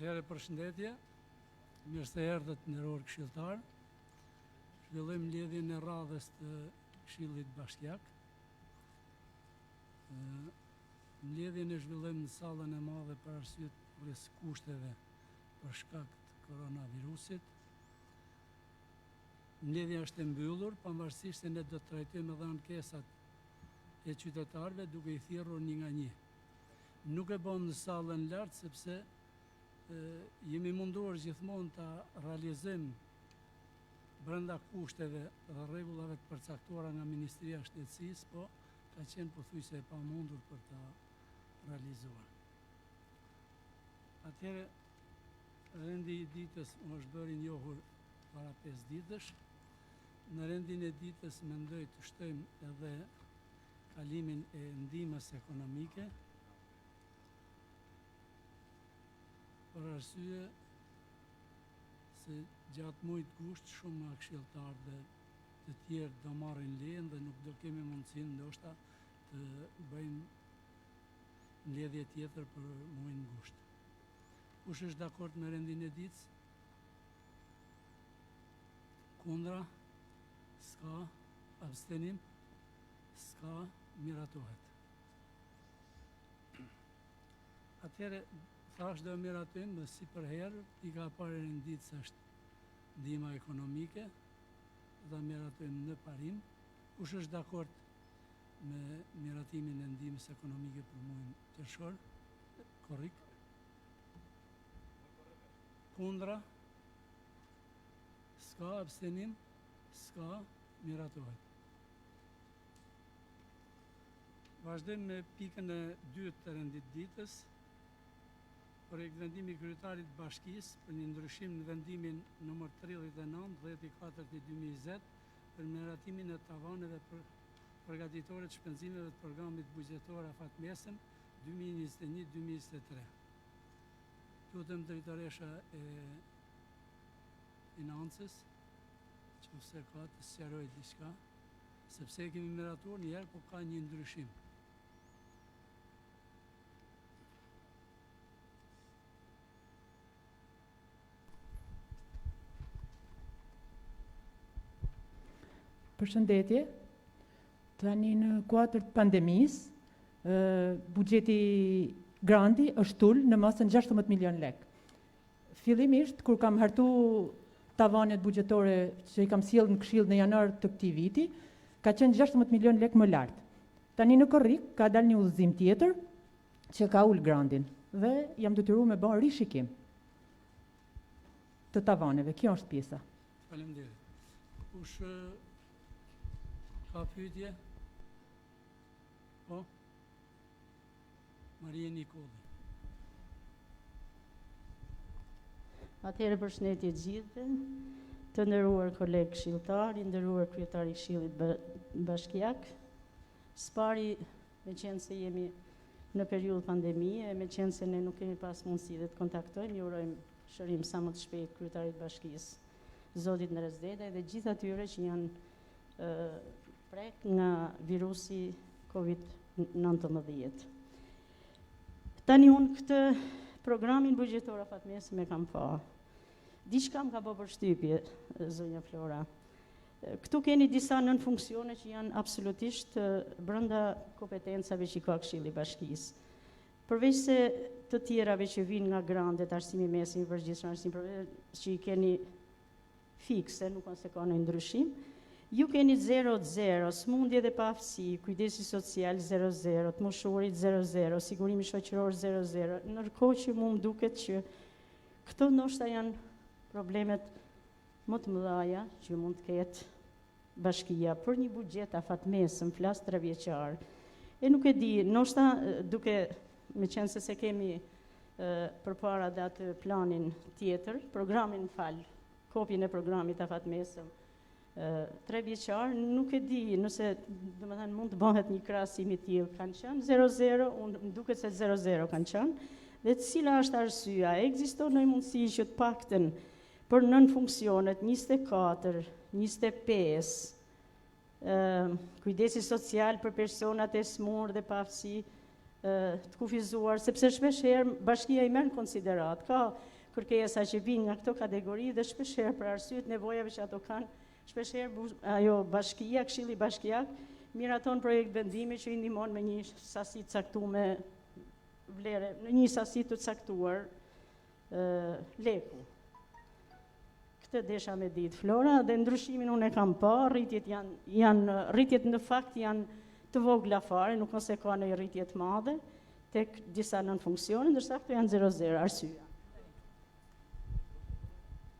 Atëherë përshëndetje. Mirë se erdhët të nderuar këshilltarë. Zhvillojmë mbledhjen e radhës të Këshillit Bashkiak. Mbledhjen e zhvillojmë në sallën e madhe për arsye të kushteve për shkak të koronavirusit. Mbledhja është e mbyllur, pavarësisht se ne do të trajtojmë edhe ankesat e qytetarëve duke i thirrur një nga një. Nuk e bëmë në sallën lart sepse jemi munduar gjithmonë ta realizojmë brenda kushteve dhe rregullave të përcaktuara nga Ministria e Shëndetësisë, po ka qenë pothuajse e pamundur për ta realizuar. Atëherë, rendi i ditës u është bërë i njohur para 5 ditësh. Në rendin e ditës mendoj të shtojmë edhe kalimin e ndihmës ekonomike. Për arsye se gjatë muajit gusht shumë nga këshilltarët dhe të tjerë do marrin lejen dhe nuk do kemi mundësinë ndoshta të bëjmë mbledhje tjetër për muajin gusht. Kush është dakord me rendin e ditës? Kundra? S'ka? Abstenim? S'ka? Miratohet. Atëherë, thashë do e miratojmë dhe si përherë, pika e parë e rendit të ditës është ndihma ekonomike, do ta miratojmë në parim. Kush është dakord me miratimin e ndihmës ekonomike për muajin qershor, korrik? Kundra? S'ka abstenim? S'ka, miratohet. Vazhdojmë me pikën e dytë të rendit të ditës. Projektvendimi i kryetarit të bashkisë për një ndryshim në vendimin numër 39 10 4 2020 për miratimin e tavaneve për përgatitore të shpenzimeve të programit buxhetor afatmesëm 2021-2023. Lutem drejtoresha e financës, qoftë se ka të sqarojë diçka, sepse e kemi miratuar një herë, po ka një ndryshim. Përshëndetje. Tani në kuadër të pandemisë, buxheti granti është ul në masën 16 milion lek. Fillimisht, kur kam hartu tavanet buxhetore që i kam sjellë në këshill në janar të këtij viti, ka qenë 16 milion lek më lart. Tani në korrik ka dalë një udhëzim tjetër që ka ul grantin dhe jam detyruar me bë rishikim të tavaneve. Kjo është pjesa. Faleminderit. Kush ka pyetje? Po. Marie Nikolli. Atëherë përshëndetje të gjithëve, të nderuar kolegë këshilltarë, i nderuar kryetar i Këshillit Bashkiak. Së pari, meqenëse jemi në periudhë pandemie, meqenëse ne nuk kemi pas mundësi dhe të kontaktojmë, i urojmë shërim sa më të shpejtë kryetarit të bashkisë, zotit Ndrec Dedaj dhe gjithë atyre që janë prek nga virusi COVID-19. Tani unë këtë programin buxhetor afatmesëm e kam pa. Diçka më ka bo përshtypje, zonja Flora. Këtu keni disa nënfunksione që janë absolutisht brenda kompetencave që ka Këshilli i Bashkisë. Përveç se të tjerave që vijnë nga grantet, arsimi i mesëm i përgjithshëm, arsimi përveç që i keni fikse, nuk është se ka ndonjë ndryshim. Ju keni 0-0, sëmundje dhe paaftësi, kujdesi social 0-0, të moshuarit 0-0, sigurimi shoqëror 0-0, ndërkohë që mu më duket që këto ndoshta janë problemet më të mëdhaja që mund të ketë bashkia për një buxhet afatmesëm, flas trevjeçar. E nuk e di, ndoshta duke meqenëse s'e kemi përpara dhe atë planin tjetër, programin fal, kopjen e programit afatmesëm trevjeçar, nuk e di nëse domethënë mund të bëhet një krahasim i tillë, kanë qenë 0-0, unë më duket se 0-0 kanë qenë, dhe cila është arsyeja? Ekziston ndonjë mundësi që të paktën për nënfunksionet 24, 25, kujdesi social për personat e sëmurë dhe paaftësi të kufizuar, sepse shpesh herë bashkia i merr në konsideratë. Ka. kërkesa që vijnë nga këto kategori dhe shpeshherë për arsye të nevojave që ato kanë, shpeshherë ajo bashkia, këshilli bashkiak miraton projekt vendime që i ndihmon me një sasi të caktume vlere, në një sasi të caktuar leku. Këtë desha me ditë, Flora, dhe ndryshimin unë e kam pa, rritjet janë, janë, rritjet në fakt janë të vogla fare, nuk është se ka ndonjë rritje të madhe, tek disa nënfunksione, ndërsa këto janë 0-0, arsyeja.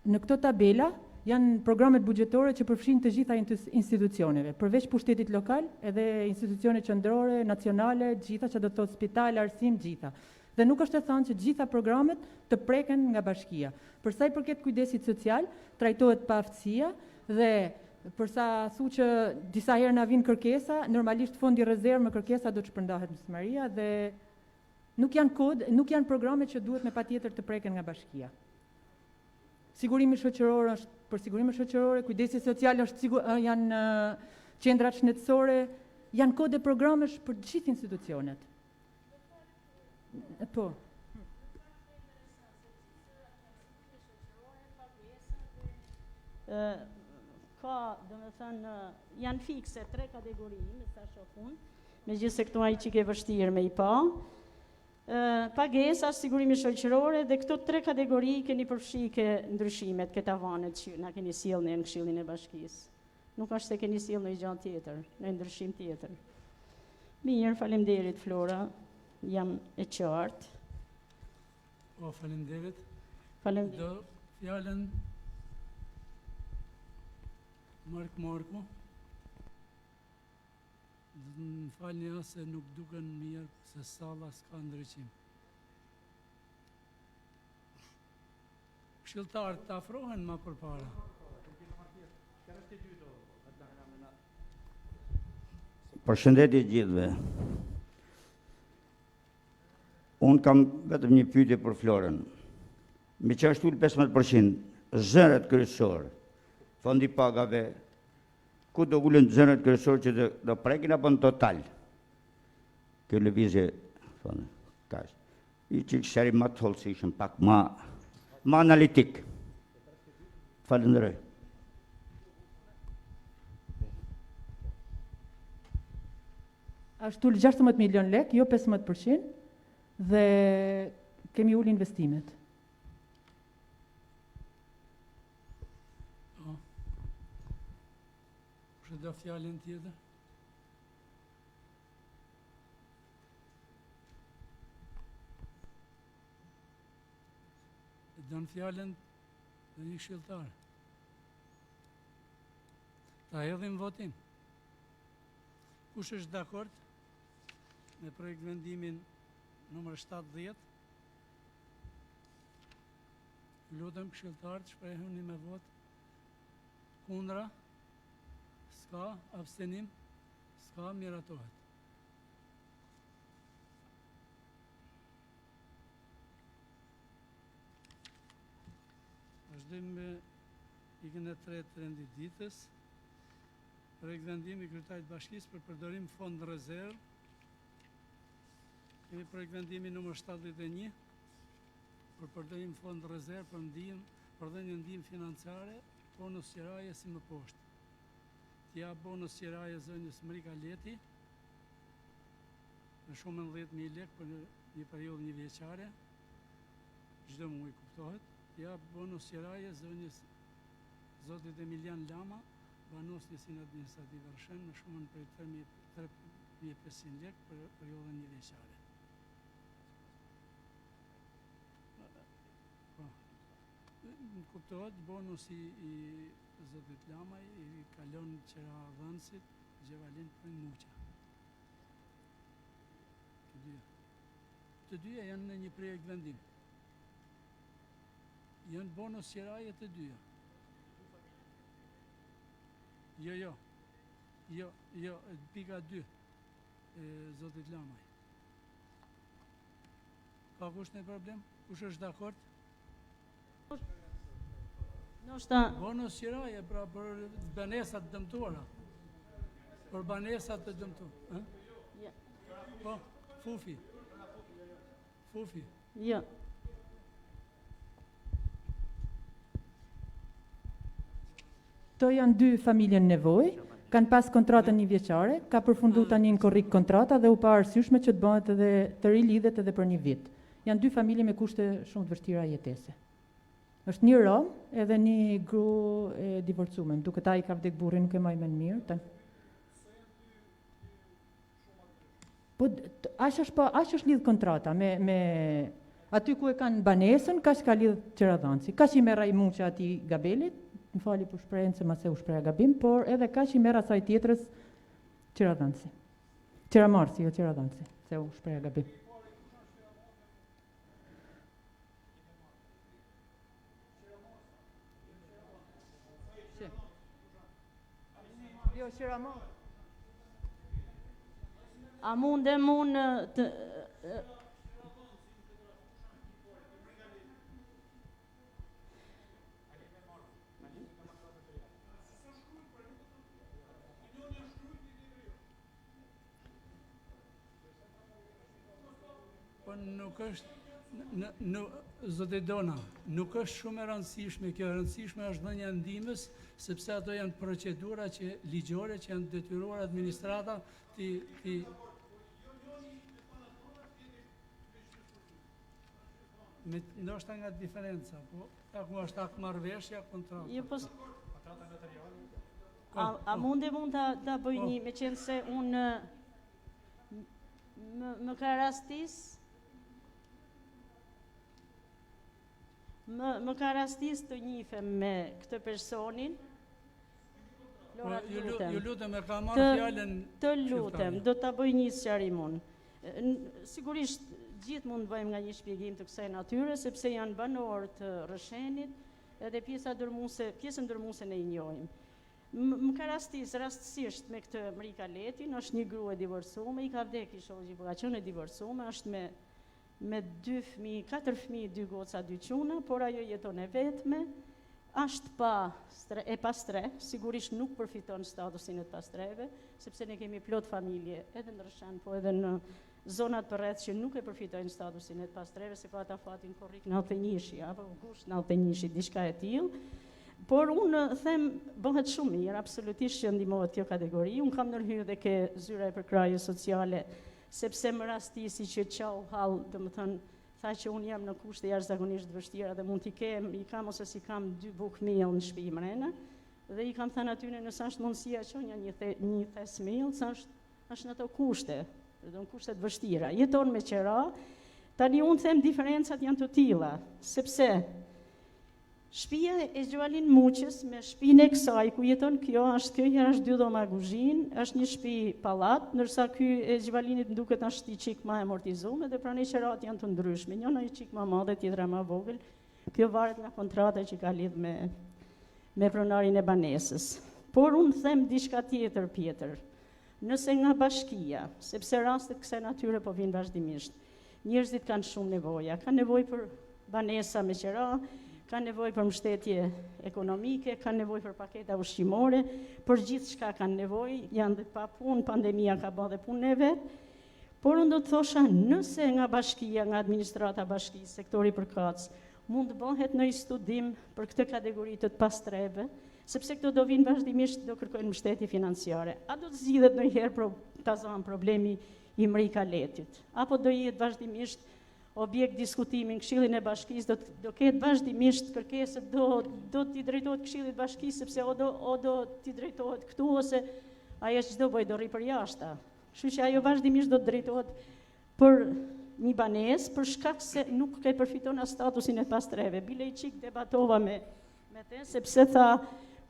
Në këto tabela janë programet buxhetore që përfshijnë të gjitha institucioneve, përveç pushtetit lokal, edhe institucione qendrore, nacionale, gjitha që do të thotë spital, arsim, gjitha. Dhe nuk është e thënë që gjitha programet të preken nga bashkia. Për sa i përket kujdesit social, trajtohet paaftësia dhe për sa thu që disa herë na vijnë kërkesa, normalisht fondi rezervë me kërkesa do të shpërndahet në Maria dhe nuk janë kod, nuk janë programe që duhet me patjetër të preken nga bashkia. Sigurimi shoqëror është për sigurime shoqërore, kujdesi social është sigur, janë qendrat shëndetësore, janë kode programesh për të gjithë institucionet. Po. Ka, domethënë, janë fikse tre kategori, me sa shoh unë, megjithëse këtu ai çik e vështirë me i pa. Pagesa, sigurimi shoqërore dhe këto tre kategori keni përfshi ke ndryshimet, ke tavanet që na keni sjellë ne në Këshillin e Bashkisë. Nuk është se keni sjellë ndonjë gjë tjetër, ndonjë ndryshim tjetër. Mirë, faleminderit Flora. Jam e qartë. Po, faleminderit. Faleminderit. Do fjalën Mark Marku. Më falni se nuk duken mirë se salla s'ka ndriçim. Këshilltarët të afrohen ma përpara. Përshëndetje gjithëve. Unë kam vetëm një pyetje për Florën. Me që është ulë 15%, zërat kryesor, fondi pagave, ku do ulen zërat kryesor që do, do prekin apo në total? Kjo lëvizje, thonë, kaq. I që seri më të hollësishëm, pak ma, ma analitik. Falënderoj. Është ulë 16 milion lek, jo 15%, dhe kemi ulë investimet. Po. Kush e do fjalën tjetër? E don fjalën dhe një këshilltar. Ta hedhim votim. Kush është dakord me projekt vendimin numër 70? Lutem këshilltarët shprehuni me votë. Kundra? S'ka, abstenim? S'ka, miratohet. Vazhdojmë me pikën e tretë të rendit ditës. Projektvendim i kryetarit të bashkisë për përdorim fond rezervë. Kemi projektvendimin numër 71 për përdorim fond rezervë për ndihmë, për dhënie ndihmë financiare, bonus qiraje si më poshtë. T'i jap bonus qiraje zonjës Mrika Leti në shumën 10.000 lekë për një periudhë një vjeçare, çdo muaj kuptohet. T'i jap bonus qiraje zonjës zotit Emilian Lama, banues njësinë administrative Rrëshen në shumën prej 3500 lekë për periudhën një vjeçare. Po. Kuptohet, bonusi i zotit Lamaj i kalon qeradhënësit Gjevalin për Muqa. Të dyja. Të dyja janë në një projekt vendim. Janë bonus qiraje të dyja. Jo, jo. Jo, jo, pika 2 e zotit Lamaj. Ka kush një problem? Kush është dakord? Ndoshta bonus qiraje pra për banesat të dëmtuara. Për banesat të dëmtuara, ë? Ja. Po, Fufi. Fufi. Jo. Këto janë dy familje në nevojë, kanë pas kontratën një vjeçare, ka përfundu tani në korrik kontrata dhe u pa arsyeshme që të bëhet edhe të rilidhet edhe për një vit. Janë dy familje me kushte shumë të vështira jetese. Është një rom edhe një gru e divorcume. Më duket a i ka vdek burri, nuk e maj mend mirë. Tan. Po aq është po aq është lidh kontrata me me aty ku e kanë banesën, kaq ka lidh qeradhanësi. Kaq i merr ai Muça atij Gabelit, më fali për shprehjen se mase u shpreha gabim, por edhe kaq i merr asaj tjetrës qeradhanësi. Qeramarrësi, jo qeradhanësi, se u shpreha gabim. Jo, qeramarrësi. A mundem unë të... Po nuk është, në, në, zoti Dona, nuk është shumë e rëndësishme, kjo e rëndësishme është dhënia e ndihmës, sepse ato janë procedura që ligjore që janë detyruar administrata t'i, t'i Me, ndoshta nga diferenca, po ta ku është akt marrëveshja, kontrata. Jo, po, a, a mundem unë ta, ta bëj po. një, meqenëse unë Më, më ka rastis Më, më ka rastis të njifem me këtë personin Flora, të lutem. Ju lutem, e ka marrë fjalën Të lutem, do ta bëj një sqarim unë. Sigurisht, gjithë mund të bëjmë nga një shpjegim të kësaj natyre, sepse janë banorë të Rrëshenit, edhe pjesa dërmuse, pjesën dërmuse ne i njohim. Më ka rastis, rastësisht me këtë Mrika Letin, është një grua e divorcume, i ka vdek i shoqi, po ka qenë e divorcume, është me me dy fëmijë, katër fëmijë, dy goca, dy çuna, por ajo jeton e vetme, është pa stre, e pastrehë, sigurisht nuk përfiton statusin e të pastrehëve, sepse ne kemi plot familje edhe në Rrëshen, po edhe në zonat përreth që nuk e përfitojnë statusin e të pastrehëve, se pat afatin korrik 91-shi, apo gusht 91-shi, diçka e tillë. Por unë them, bëhet shumë mirë, absolutisht që ndihmohet kjo kategori. Unë kam ndërhyrë dhe ke zyra e përkrahjes sociale, sepse më rastisi që qau hall, domethënë, tha që unë jam në kushte jashtëzakonisht të vështira dhe mund t'i kem, i kam ose s'i kam dy bukë miell në shtëpi mrena, dhe i kam thënë atyne nëse është mundësia çonja një, the, një thes miell, se është është në ato kushte, në kushte të vështira. Jeton me qera, tani unë them diferencat janë të tilla, sepse Shpia e Gjovalin Muçës me shpinë e kësaj ku jeton kjo, është kjo herë është dy dhoma kuzhinë, është një shtëpi pallat, ndërsa ky e Gjovalinit më duket është i çik më amortizuar dhe prandaj qerat janë të ndryshme, njëna i çik më madhe, tjetra më vogël. Kjo varet nga kontrata që ka lidh me me pronarin e banesës. Por unë them diçka tjetër, Pjetër. Nëse nga bashkia, sepse rastet kësaj natyre po vijnë vazhdimisht, njerëzit kanë shumë nevoja, kanë nevojë për banesa me qera, kanë nevojë për mbështetje ekonomike, kanë nevojë për paketa ushqimore, për gjithçka kanë nevojë, janë dhe pa punë, pandemia ka bërë dhe punën e vet. Por unë do të thosha, nëse nga bashkia, nga administrata e bashkisë, sektori përkatës, mund të bëhet një studim për këtë kategori të të pastrehëve, sepse këto do vinë vazhdimisht do kërkojnë mbështetje financiare. A do të zgjidhet ndonjëherë pro, ta zëmë problemi i Mrika Letit? Apo do jetë vazhdimisht objekt diskutimi në Këshillin e Bashkisë, do do ketë vazhdimisht kërkesë do do t'i drejtohet Këshillit të Bashkisë sepse o do o do t'i drejtohet këtu ose ajo ç'do bëj do rri përjashta. Kështu që ajo vazhdimisht do të drejtohet për një banesë për shkak se nuk e përfiton as statusin e pastrehëve. Bile i çik debatova me me te, sepse tha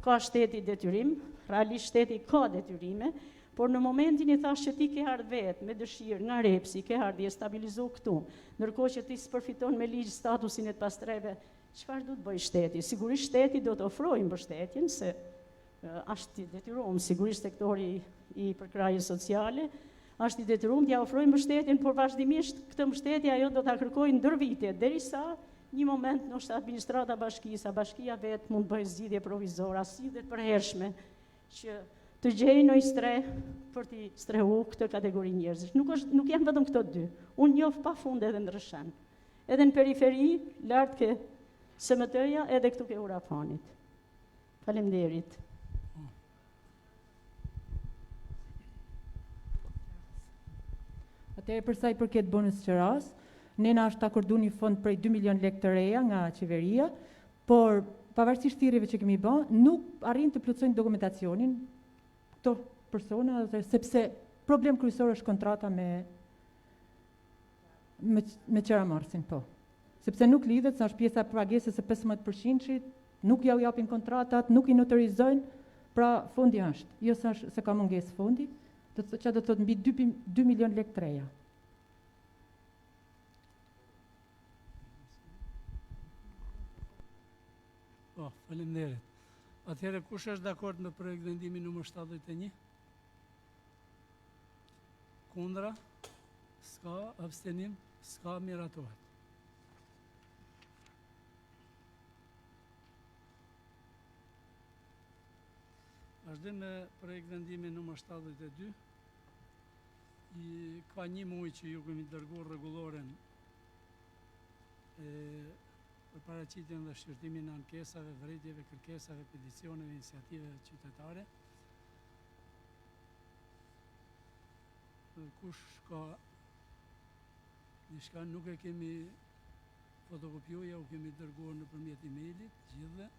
ka shteti detyrim, realisht shteti ka detyrime, por në momentin i thash që ti ke ardhë vetë me dëshirë nga Repsi, ke ardhë je stabilizu këtu, ndërkohë që ti s'përfiton me ligj statusin e të pastrehëve, çfarë do të bëjë shteti? Sigurisht shteti do të ofrojë mbështetjen se është i detyruar, sigurisht sektori i përkrahjes sociale, është i detyruar t'ia ofrojë mbështetjen, por vazhdimisht këtë mbështetje ajo do ta kërkojë ndër vite, derisa një moment ndoshta administrata e bashkisë, a bashkia vetë mund të bëjë zgjidhje provizore, zgjidhje të përhershme që të gjejë një strehë për t'i strehu këtë kategori njerëzish. Nuk është nuk janë vetëm këto dy. Unë njoh pafund edhe në Rrëshen. Edhe në periferi, lart ke SMT-ja, edhe këtu ke Ura Fanit. Faleminderit. Atëherë për sa i përket bonus qeras, ne na është akordu një fond prej 2 milion lekë të reja nga qeveria, por pavarësisht thirrjeve që kemi bë, nuk arrijnë të plotësojnë dokumentacionin këto persona, sepse problem kryesor është kontrata me me, me qeramarrësin, po. Sepse nuk lidhet, se është pjesa e pagesës së 15%-shit, nuk ja u japin kontratat, nuk i notarizojnë, pra fondi është, jo se, është, se ka mungesë fondi, do të thotë do të thotë mbi 2, 2 milion lekë të reja. Po, faleminderit. Atëherë kush është dakord me projektvendimin numër 71? Kundra? S'ka abstenim, s'ka miratohet. Vazhdojmë me projektvendimin numër 72. I, ka një muaj që ju kemi dërguar rregulloren e për paraqitjen dhe shqyrtimin e ankesave, vërejtjeve, kërkesave, peticioneve, iniciativave qytetare. Kush ka diçka nuk e kemi fotokopju, ja u kemi dërguar nëpërmjet e-mailit, gjithëve,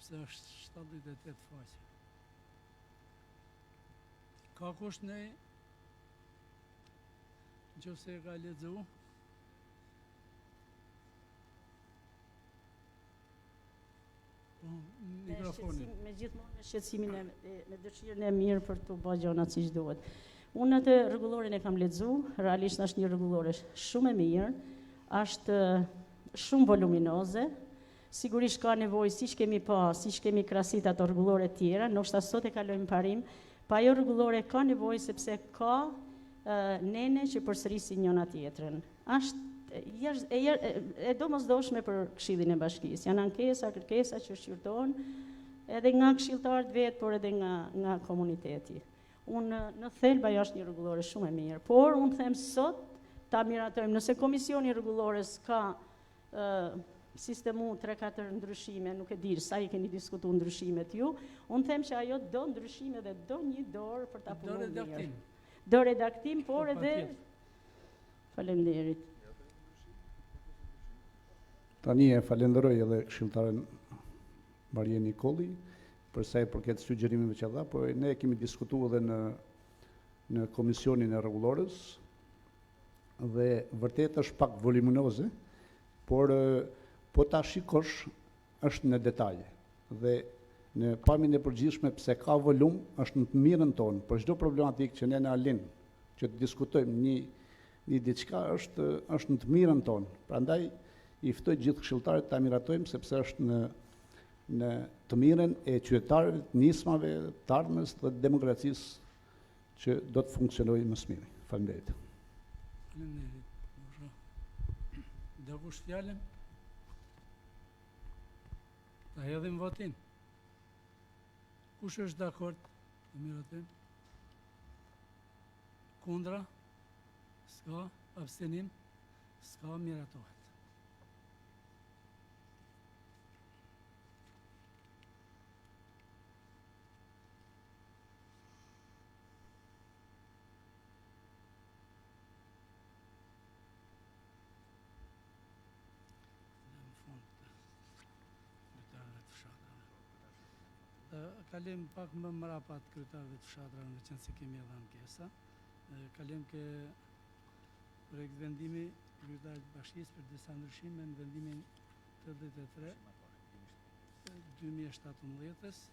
se është 78 faqe. Ka kush në në qoftë se e ka lexu, Po, mikrofonin. Me gjithmonë me shqetësimin e me dëshirën e mirë për të bërë gjërat siç duhet. Unë atë rregulloren e kam lexu, realisht është një rregullore shumë e mirë, është shumë voluminoze, sigurisht ka nevojë siç kemi pa, siç kemi krasit ato rregullore të tjera, ndoshta sot e kalojmë parim, pa ajo rregullore ka nevojë sepse ka nene që përsërisin njëna tjetrën. Është e, e, e domosdoshme për Këshillin e Bashkisë. Janë ankesa, kërkesa që shqyrtohen edhe nga këshilltarët vetë, por edhe nga nga komuniteti. Unë në thelb ajo është një rregullore shumë e mirë, por unë them sot ta miratojmë. Nëse komisioni i rregullores ka ë sistemu 3-4 ndryshime, nuk e di sa i keni diskutu ndryshimet ju, unë them që ajo do ndryshime dhe do një dorë për ta punuar mirë. Do redaktim. Do redaktim, por po, edhe Faleminderit. Tani e falenderoj edhe këshilltaren Marie Nikolli për sa i përket sugjerimeve që dha, por ne e kemi diskutuar edhe në në komisionin e rregullores dhe vërtet është pak voluminoze, por po ta shikosh është në detaje dhe në pamjen e përgjithshme pse ka volum është në të mirën tonë për çdo problematikë që ne na lin që të diskutojmë një një diçka është është në të mirën tonë. Prandaj i ftoj gjithë këshilltarët ta miratojmë sepse është në në të mirën e qytetarëve, të nismave, të ardhmes dhe të demokracisë që do të funksionojë më së miri. Faleminderit. Faleminderit. Do kush fjalën? Ta hedhim votim. Kush është dakord? Të miratojmë. Kundra? S'ka. Abstenim? S'ka. Miratohet. Kalojmë pak më mrapa të kryetarëve të fshatrave, meqenëse kemi edhe ankesa. Kalojmë ke projektvendimi i kryetarit të bashkisë për disa ndryshime në vendimin 83 2017-ës.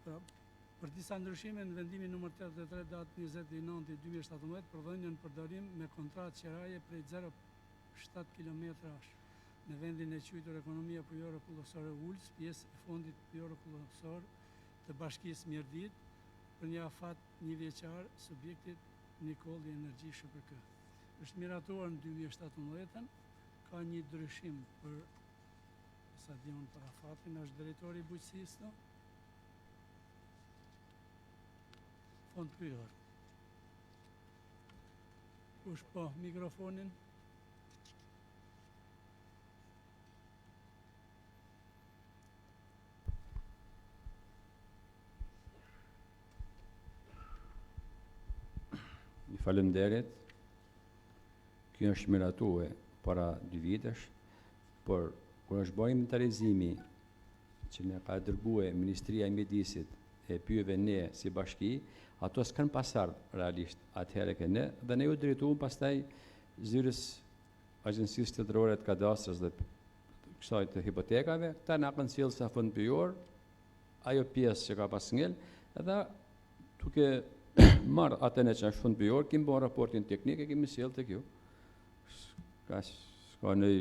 Pra, për disa ndryshime në vendimin numër 83 datë 29 2017 për dhënien në përdorim me kontratë qeraje prej 0,7 kilometrash në vendin e quajtur Ekonomia Pyjore Kullosore Ulës, pjesë e fondit pyjor kullosor të Bashkisë Mirditë, për një afat njëvjeçar subjektit Nikolli Energji SHPK. Është miratuar në 2017-ën, ka një ndryshim për sa di unë për afatin, është drejtori i bujqësisë, no? Fond pyjor. Kush po, mikrofonin? Faleminderit. Kjo është miratue para dy vitesh, por kur është bërë inventarizimi që na ka dërgue Ministria e Mjedisit e Pyjeve ne si bashki, ato s'kanë pas ardhë realisht atëherë ke ne dhe ne u drejtuam pastaj zyrës Agjencisë Shtetërore të Kadastrës dhe kësaj të hipotekave, këta na kanë sjellë sa fond pyjor, ajo pjesë që ka pas ngel, edhe duke marrë atë ne që është fond pyjor, kemi bërë raportin teknik e kemi sjellë tek ju. S'ka, s'ka në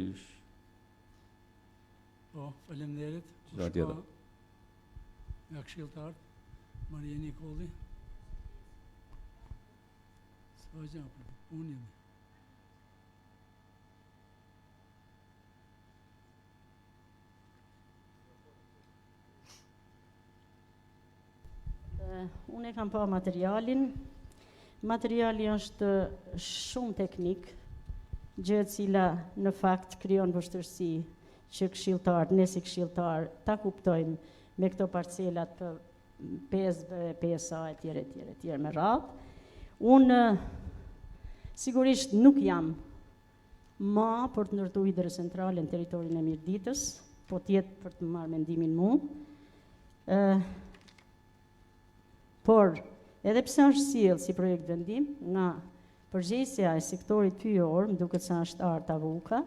Po, faleminderit. Çfarë tjetër? Nga këshilltarët, Maria Nikolli. S'ka gjë, për punë jemi. Unë e kam pa materialin. Materiali është shumë teknik, gjë e cila në fakt krijon vështirësi që këshilltarët, ne si këshilltarë, ta kuptojmë me këto parcelat të 5B, 5A e tjere, tjere, tjere me radhë. Unë sigurisht nuk jam ma për të ndërtu hidrocentrale në territorin e Mirditës, po të jetë për të marrë mendimin mu. Ë Por, edhe pse është sjellë si projekt vendim nga përgjegjësja e sektorit pyjor, më duket se është Arta Vuka,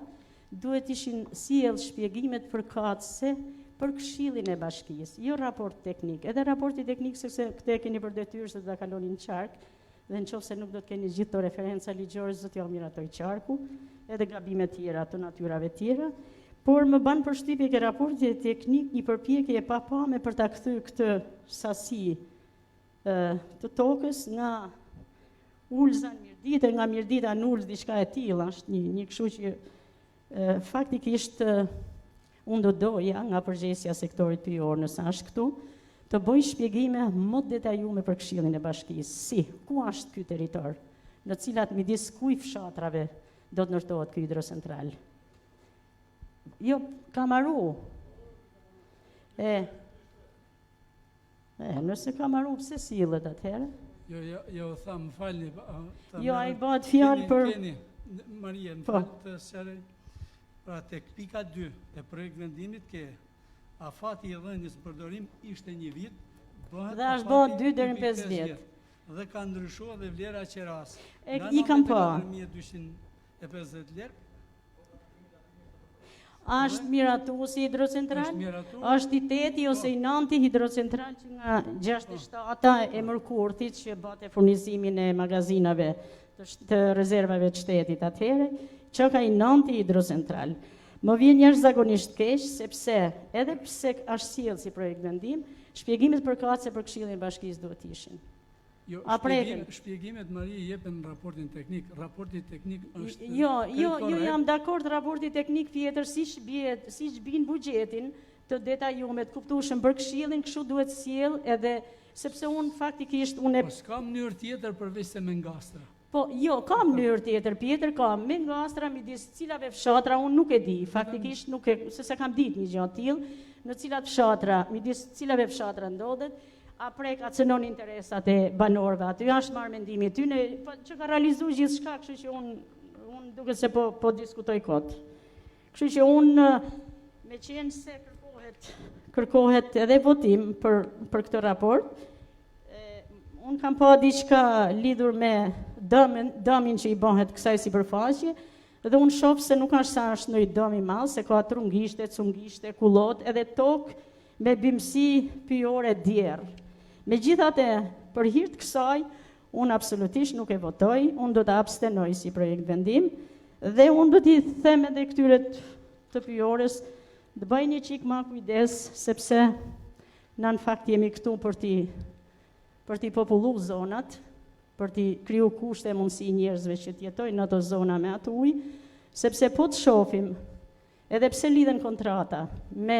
duhet ishin sjellë shpjegimet përkatëse për këshillin e bashkisë, jo raport teknik. Edhe raporti teknik sepse këtë e keni për detyrë se do ta kaloni në qark, dhe në qoftë se nuk do të keni gjithë këto referenca ligjore, s'do t'jua miratojë qarku, edhe gabime tjera të natyrave tjera, por më ban përshtypje ke raporti teknik një përpjekje e papame për ta kthy këtë sasi të tokës nga Ulza në Mirditë, nga Mirdita në Ulzë, diçka e tillë, është një, një kështu që Faktikisht, unë do doja nga përgjegjësja e sektorit pyjor, nëse është këtu, të bëjë shpjegime më të detajume për Këshillin e Bashkisë, si, ku është ky territor, në cilat midis kuj fshatrave do të ndërtohet ky hidrocentral. Jo, ka maru. E, E, nëse ka maru, pse sillet atëherë? Jo, jo, jo, tha, më falni. Jo, ai bëhet fjalë për... Keni, Marie, më po. falni të sqaroj. Pra, tek pika 2 e projekt vendimit ke afati i dhënies në përdorim ishte një vit, bëhet dhe është bëhet 2 deri në 5 vjet. Dhe ka ndryshuar dhe vlera e qerasë. E, i kam pa. 9250 lekë, Është miratu si hidrocentral? Është i teti ose i nanti hidrocentral që nga 67-ta e Mërkurthit që bate furnizimin e magazinave të, të rezervave të shtetit atëherë, që ka i nanti hidrocentral. Më vjen jashtëzakonisht keq, sepse edhe pse është sjellë si projekt vendim, shpjegimet përkatëse për këshillin e bashkisë duhet ishin. Jo, shpjegim, shpjegimet Marie jepen në raportin teknik. Raporti teknik është Jo, jo, jo jam dakord raporti teknik Pjetër siç bie, siç bin buxhetin të detajuar, të kuptueshëm për këshillin, kështu duhet sjell edhe sepse unë faktikisht unë Po s'ka mënyrë tjetër përveç se me ngastra. Po, jo, ka mënyrë tjetër, Pjetër ka me ngastra midis cilave fshatra unë nuk e di, faktikisht nuk e, se s'e kam ditë një gjë të tillë, në cilat fshatra, midis cilave fshatra ndodhet, a prek, a cënon interesat e banorëve aty, a është marrë mendimi i tyne, po, që ka realizu gjithçka, kështu që unë unë duket se po, po diskutoj kot. Kështu që unë, me qenë se kërkohet, kërkohet edhe votim për, për këtë raport, e, unë kam pa diçka lidhur me dëmin, dëmin që i bëhet kësaj sipërfaqe, dhe unë shoh se nuk është sa është ndonjë dëm i madh, se ka trungishte, cungishte, kullot, edhe tokë me bimësi pyjore djerr. Megjithatë, për hir të kësaj, unë absolutisht nuk e votoj, unë do të abstenoj si projekt vendim, dhe unë do t'i them edhe këtyre të pyjores, të bëjnë një çikë ma kujdes, sepse na në fakt jemi këtu për t'i për t'i popullu zonat, për t'i kriju kushte e mundësi njerëzve që të jetojnë në ato zona me atë ujë, sepse po të shofim, Edhe pse lidhen kontrata me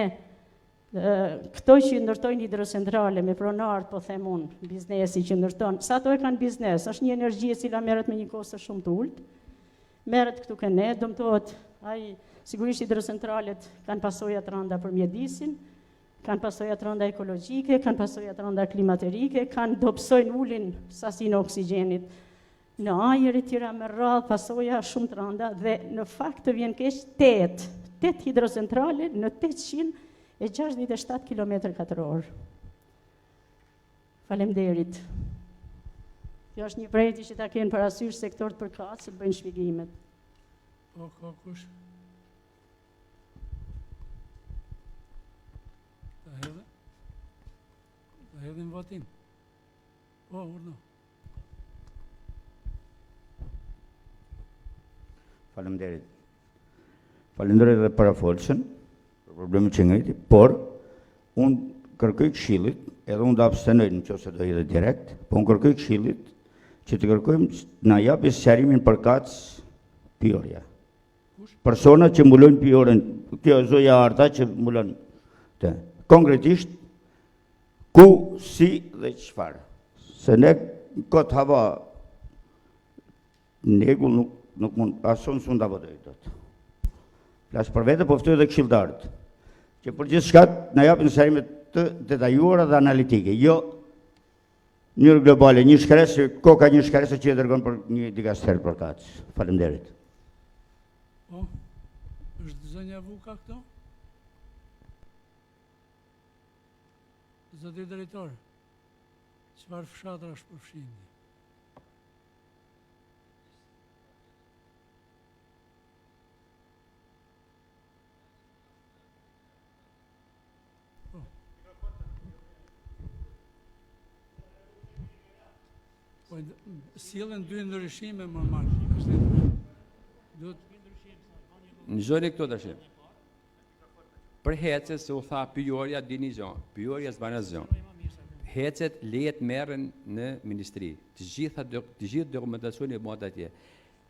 këto që ndërtojnë hidrocentrale, me pronarët, po them unë, biznesi që ndërton, sa ato e kanë biznes, është një energji e cila merret me një kosto shumë të ulët, merret këtu ke ne, dëmtohet, ai, sigurisht hidrocentralet kanë pasoja të rënda për mjedisin, kanë pasoja të rënda ekologjike, kanë pasoja të rënda klimaterike, kanë dobësojnë ulin sasinë e oksigjenit. Në ajër e tjera me radhë pasoja shumë të rënda dhe në fakt të vjen keq 8, 8 hidrocentrale në 867 km katror. Faleminderit. Kjo është një vërejtje që ta kenë parasysh sektorët përkatës të bëjnë shpjegimet. Po, ka kush? Ta hedhim? Ta hedhim votim. Po, urdhno. Faleminderit. Falenderoj edhe parafolësen për problemin që ngriti, por unë kërkoj këshillit, edhe unë do abstenoj në qoftë se do hidhet direkt, po unë kërkoj këshillit që të kërkojmë na japi sqarimin përkatës pyjorja. Personat që mbulojnë pyjoren, kjo zonja Arta që mbulon të. Konkretisht, ku, si dhe çfarë. Se ne kot hava në nuk, nuk mund, as unë s'mund ta votoj dot. Flas për vete, po ftoj edhe këshilltarët, që për gjithçka na japin sqarime të detajuara dhe analitike, jo në mënyrë globale, një shkresë, koka një shkresë që e dërgon për një dikaster përkatës. Faleminderit. Po, është zonja Vuka këto? Zoti drejtor, çfarë fshatrash përfshini? Po. Po, sillen dy ndryshime më marrë. Duhet... Në këto tash. Për hecet se u tha pyjorja dini gjo, pyjorja s'ban asgjë. Hecet lejet merren në ministri. Të gjitha të gjithë dokumentacioni bëhet atje.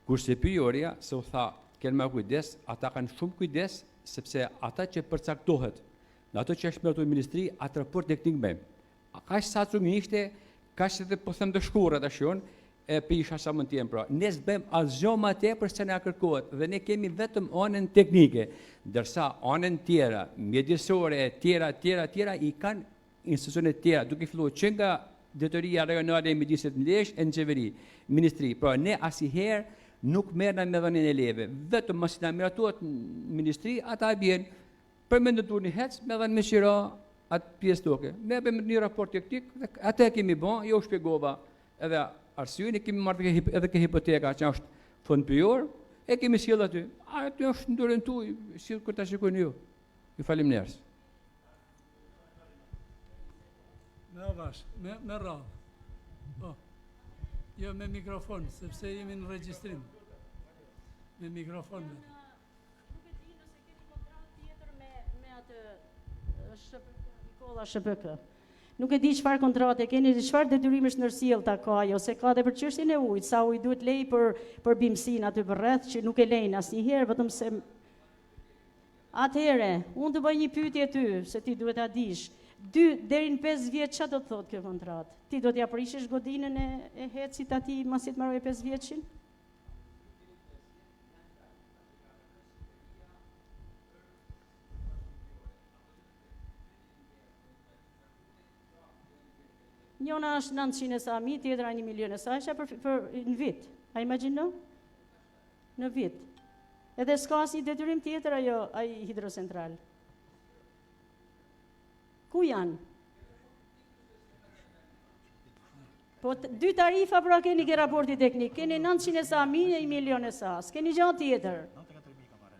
Kurse pyjorja se u tha kenë më kujdes, ata kanë shumë kujdes sepse ata që përcaktohet në ato që është miratuar në ministri, atë raport teknik bëjmë. A kaq sa cung ishte, kaq edhe po them të shkurrë tash unë, e pisha sa mund të jenë pra. Ne s'bëjmë asgjë më tepër se na kërkohet dhe ne kemi vetëm anën teknike, ndërsa anën tjera, mjedisore, tjera, tjera, tjera i kanë institucionet tjera, duke filluar që nga Drejtoria Rajonale e Mjedisit në Lezhë e në qeveri, ministri. Pra ne asnjëherë nuk merrna me dhënien e lejeve, vetëm masi na miratohet në ministri, ata e bjen për me ndërtu një hec, me dhënë me qira atë pjesë toke. Ne bëjmë një raport teknik dhe atë e kemi bë, jo u shpjegova edhe arsyen e kemi marrë edhe ke hipoteka që është fond pyjor, e kemi sjellë aty. Aty është në dorën tuaj, si kur ta shikojnë ju. Ju faleminderit. Me avash, me, me radhë. Po. Jo, me mikrofon, sepse jemi në regjistrim. Me mikrofon. Me. Nuk e di nëse keni kontratë tjetër me me atë SHPK, Nikolla SHPK. Nuk e di çfarë kontrate keni dhe çfarë detyrimesh ndërsjellta ka ajo, se ka dhe për çështjen e ujit, sa ujë duhet lej për për bimësinë aty përreth që nuk e lejnë asnjëherë, vetëm se Atëherë, unë të bëj një pyetje ty, se ti duhet ta dish. 2 deri në 5 vjet çfarë do të thotë kjo kontratë? Ti do t'ia prishësh godinën e, e hecit atij masi të mbarojë 5 vjeçin? Njona është 900 e sa mi, tjetra 1 milion e sa, isha për, për në vit. A imagjino? Në vit. Edhe s'ka asnjë detyrim tjetër ajo, ai hidrocentral. Ku janë? Po dy tarifa pra keni ke raporti teknik, keni 900 e sa mi e 1 milion e sa, s'keni gjë tjetër. 94.000 ka marrë,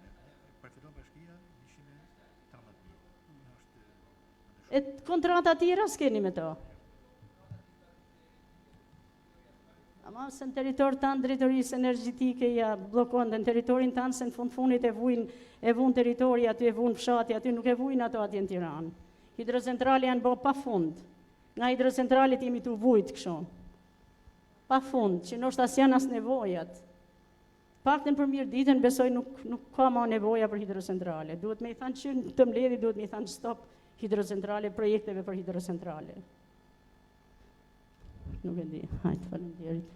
përfiton bashkia 113.000. E kontrata tjera s'keni me to. Ama se në territor tanë drejtorisë energjetike ja bllokon dhe në territorin tanë se në fund fundit e vujnë e vun territori aty e vun fshati aty nuk e vujnë ato atje në Tiranë. Hidrocentrale janë bo pa fund. Nga hidrocentralet jemi tu vujt kështu. Pa fund, që ndoshta s'janë as nevojat. Paktën për Mirditën besoj nuk nuk ka ma nevoja për hidrocentrale. Duhet me i thanë që në këtë mbledhje duhet me i thanë stop hidrocentrale, projekteve për hidrocentrale. Nuk e di. Hajde, faleminderit.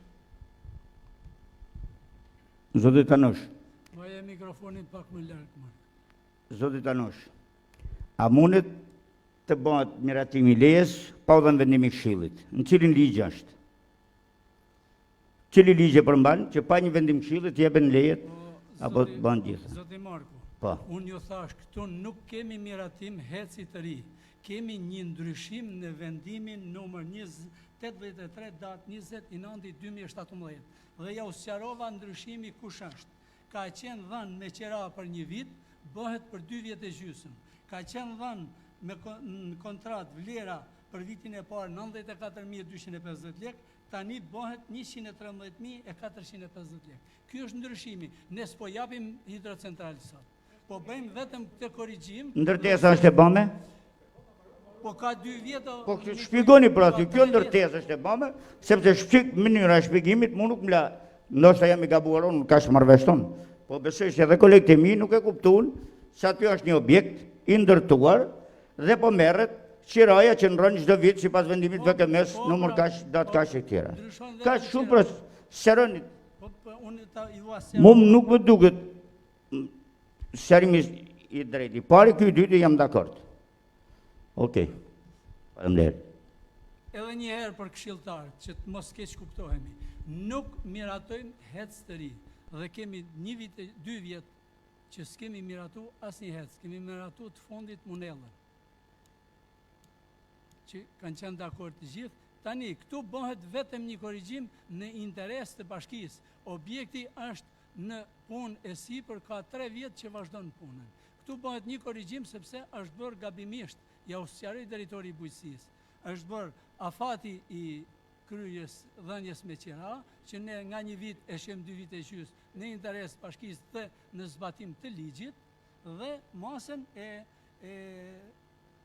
Zoti Tanush. Maje mikrofonin pak më larg, Mark. Zoti Tanush. A mundet të bëhet miratimi i lejes pa u dhënë vendimi i Këshillit? Në cilin ligj është? Cili ligj e përmban që pa një vendim këshilli të jepen lejet po, apo të bëhen gjitha? Zoti Marku, po. unë ju thash këtu nuk kemi miratim HEC-i të ri. Kemi një ndryshim në vendimin numër 83 datë 20 i 9 2017 dhe ja u sqarova ndryshimi kush është. Ka qenë dhënë me qera për një vit, bëhet për dy vjet e gjysmë. Ka qenë dhënë me në kontratë vlera për vitin e parë 94.250 lekë, tani bëhet 113.450 lekë. Ky është ndryshimi. Ne s'po japim hidrocentral sot. Po bëjmë vetëm këtë korrigjim. Ndërtesa është e bame? Po ka dy vjet Po këtë shpjegoni pra aty, kjo ndërtesë është e bame, sepse shpjeg mënyra e shpjegimit mu nuk më la, ndoshta jam i gabuar unë, ka shmarrë vesh tonë. Po besoj se edhe kolegët e mi nuk e kuptuan se aty është një objekt i ndërtuar dhe po merret qiraja që ndron çdo vit sipas vendimit të VKM-s, po, numër pra, kaq, datë kaq e tjera. Kaq shumë pra sqaroni. Po, po, Mu nuk më duket sqarimi i drejtë. I pari ky i dyti jam dakord. Okej. Faleminderit. Edhe një herë për këshilltarët, që të mos keqkuptohemi. Nuk miratojmë HEC të ri dhe kemi një vit e dy vjet që s'kemi miratu asnjë HEC, kemi miratu të fundit Munellën. Që kanë qenë dakord të gjithë. Tani këtu bëhet vetëm një korrigjim në interes të bashkisë. Objekti është në punë e sipër ka 3 vjet që vazhdon punën. Këtu bëhet një korrigjim sepse është bërë gabimisht, ja u sqaroi drejtori i bujqësisë. Është bërë afati i kryerjes dhënies me qira, që ne nga një vit e çojmë dy vite e gjysë në interes të bashkisë dhe në zbatim të ligjit dhe masën e e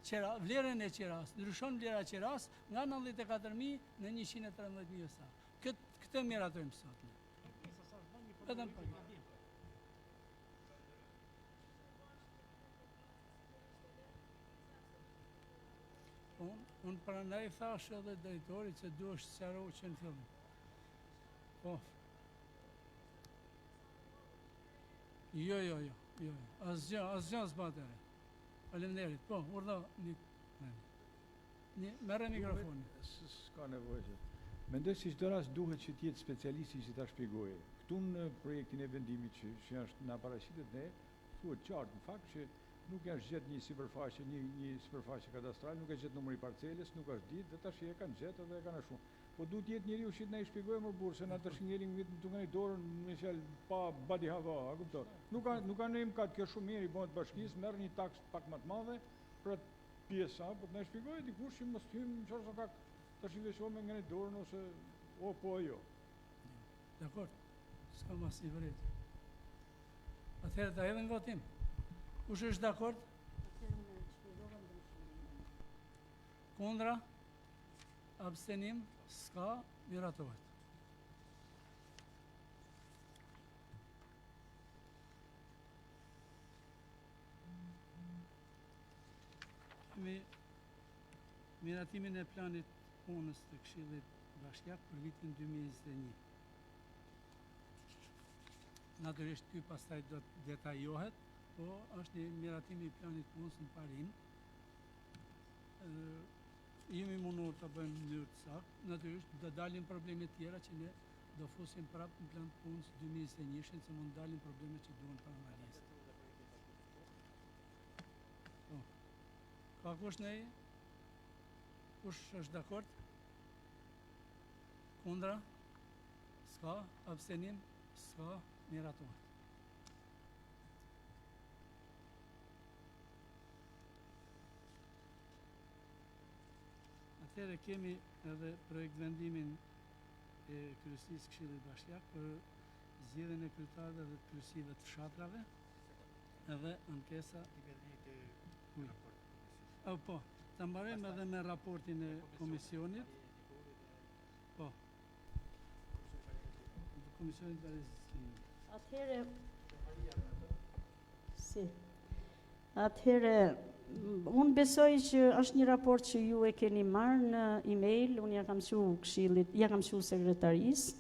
qera, vlerën e qeras, ndryshon vlera e qeras nga 94.000 në 113.000 sa. Këtë, këtë miratojmë sot. Vetëm për Unë, unë prandaj thashë edhe drejtorit se duhet sqaru që në fillim. Po. Jo, jo, jo, jo, jo. Asgjë, asgjë s'bëhet e re. Faleminderit. Po, urdhëro, një, një, merre mikrofonin. S'ka nevojë. Mendoj si çdo rast duhet që të jetë specialisti që ta shpjegojë. Këtu në projektin e vendimit që, që është na paraqitet ne, thuhet qartë në fakt që nuk është gjetë një sipërfaqe, një një sipërfaqe kadastrale, nuk është gjetë numri i parcelës, nuk është ditë dhe tash e kanë gjetë edhe e kanë ashtu. Po duhet të jetë njeriu që të na i shpjegojë më burrë, se na tash ngelim duke ngrit dorën me fjalë pa badihava, a kupton? Nuk ka nuk ka ndonjë mëkat, kjo shumë mirë i bëhet bashkisë, merr një taksë pak më të madhe për atë pjesë, po të na i shpjegojë dikush që mos të hyjmë në qorrsokak tash i veçohem me ngrit dorën ose o po o jo. Dakord. S'kam asnjë vërejtje. Atëherë ta hedhim në votim. Kush është dakord? Kundra? Abstenim? S'ka, miratohet. Kemi miratimin e planit punës të Këshillit Bashkiak për vitin 2021. Natyrisht ky pastaj do të detajohet, po është një miratim i planit punës në parim. Jemi mundur të bëjmë në mënyrë të saktë, natyrisht do dalin probleme tjera që ne do fusim prapë në plan të punës 2021-shin, se mund dalin probleme që duhen për analizë. Po. Ka kush ne? Kush është dakord? Kundra? S'ka, abstenim, s'ka, miratohet. Atëherë kemi edhe projektvendimin e kryesisë Këshillit Bashkiak për zgjedhjen e kryetarëve dhe të kryesive të fshatrave edhe ankesa O, po, ta mbarojmë edhe me raportin e komisionit. Po. Komisionit të Rezistimit. Atëherë, si, atëherë, unë besoj që është një raport që ju e keni marrë në e-mail, unë ja kam çu këshillit, ja kam çu sekretarisë,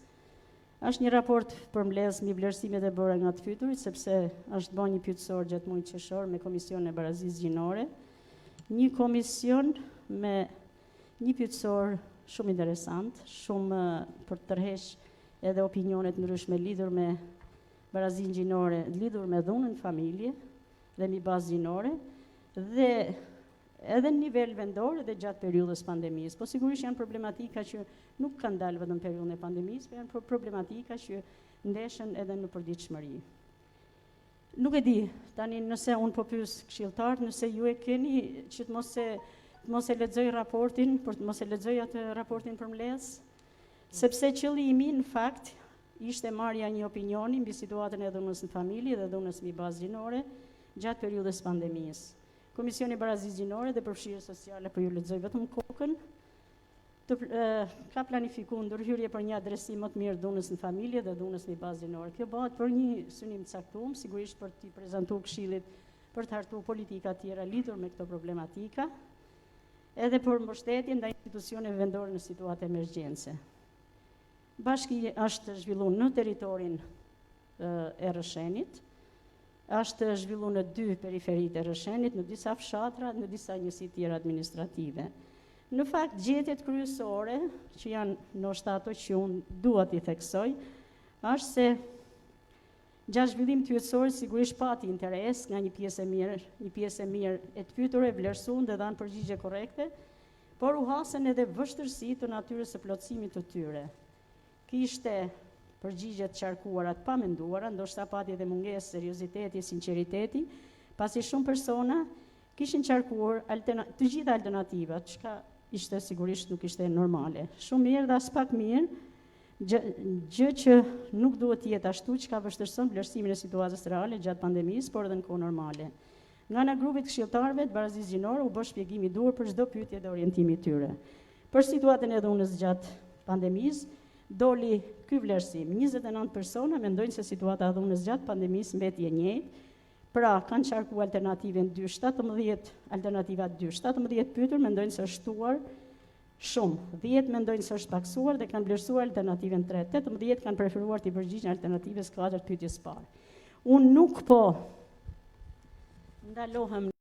është një raport përmbledhës mbi vlerësimet e bëra nga të pyeturit, sepse është bërë një pyetësor gjatë muajit qershor me Komisionin e Barazisë Gjinore, një komision me Një pyetësor shumë interesant, shumë për të tërheq. edhe opinione të ndryshme lidhur me barazinë gjinore, lidhur me dhunën në familje dhe mbi bazë gjinore dhe edhe në nivel vendor edhe gjatë periudhës pandemisë. Po sigurisht janë problematika që nuk kanë dalë vetëm periudhën e pandemisë, por janë problematika që ndeshen edhe në përditshmëri. Nuk e di, tani nëse unë po pyes këshilltarët, nëse ju e keni që të mos e të mos e lexoj raportin, por të mos e lexoj atë raportin përmbledhës, sepse qëllimi në fakt ishte marrja një opinioni mbi situatën e dhunës në familje dhe dhunës mbi bazë gjinore gjatë periudhës pandemisë. Komisioni i Barazisë Gjinore dhe Përfshirjes Sociale po ju lexoj vetëm kokën, të, ka planifiku ndërhyrje për një adresim më të mirë dhunës në familje dhe dhunës mbi bazë gjinore. Kjo bëhet për një synim të caktuar, sigurisht për t'i prezantuar këshillit për të hartuar politika tjera lidhur me këto problematika, edhe për mbështetje ndaj institucioneve vendore në situatë emergjence. Bashki është zhvillu në territorin e Rrëshenit, është zhvillu në dy periferitë e Rrëshenit, në disa fshatra, në disa njësi tjera administrative. Në fakt, gjetjet kryesore, që janë ndoshta ato që unë dua t'i theksoj, është se gjatë zhvillimit të pyetësorit sigurisht pati interes nga një pjesë e mirë, një pjesë e mirë e të pyeturve vlerësuan dhe dhanë përgjigje korrekte, por u hasën edhe vështirësi të natyrës së plotësimit të tyre. Kishte përgjigje të qarkuara të pamenduara, ndoshta pati edhe mungesë serioziteti e sinqeriteti, pasi shumë persona kishin qarkuar të gjitha alternativat, çka ishte sigurisht nuk ishte normale. Shumë mirë dhe aspak mirë, gjë, gjë që nuk duhet të jetë ashtu, çka vështirëson vlerësimin e situatës reale gjatë pandemisë, por edhe në kohë normale. Nga ana e grupit të këshilltarëve të barazisë gjinore u bë shpjegimi i duhur për çdo pyetje dhe orientimi i tyre. Për situatën e dhunës gjatë pandemisë, doli ky vlerësim, 29 persona mendojnë se situata e dhunës gjatë pandemisë mbeti e njëjtë, pra kanë qarkuar alternativën 2, 17, alternativa 2, 17 pyetur mendojnë se është shtuar shumë, 10 mendojnë se është paksuar dhe kanë vlerësuar alternativën 3, 18 kanë preferuar t'i përgjigjen alternativës 4 pyetjes parë. Unë nuk po ndalohem.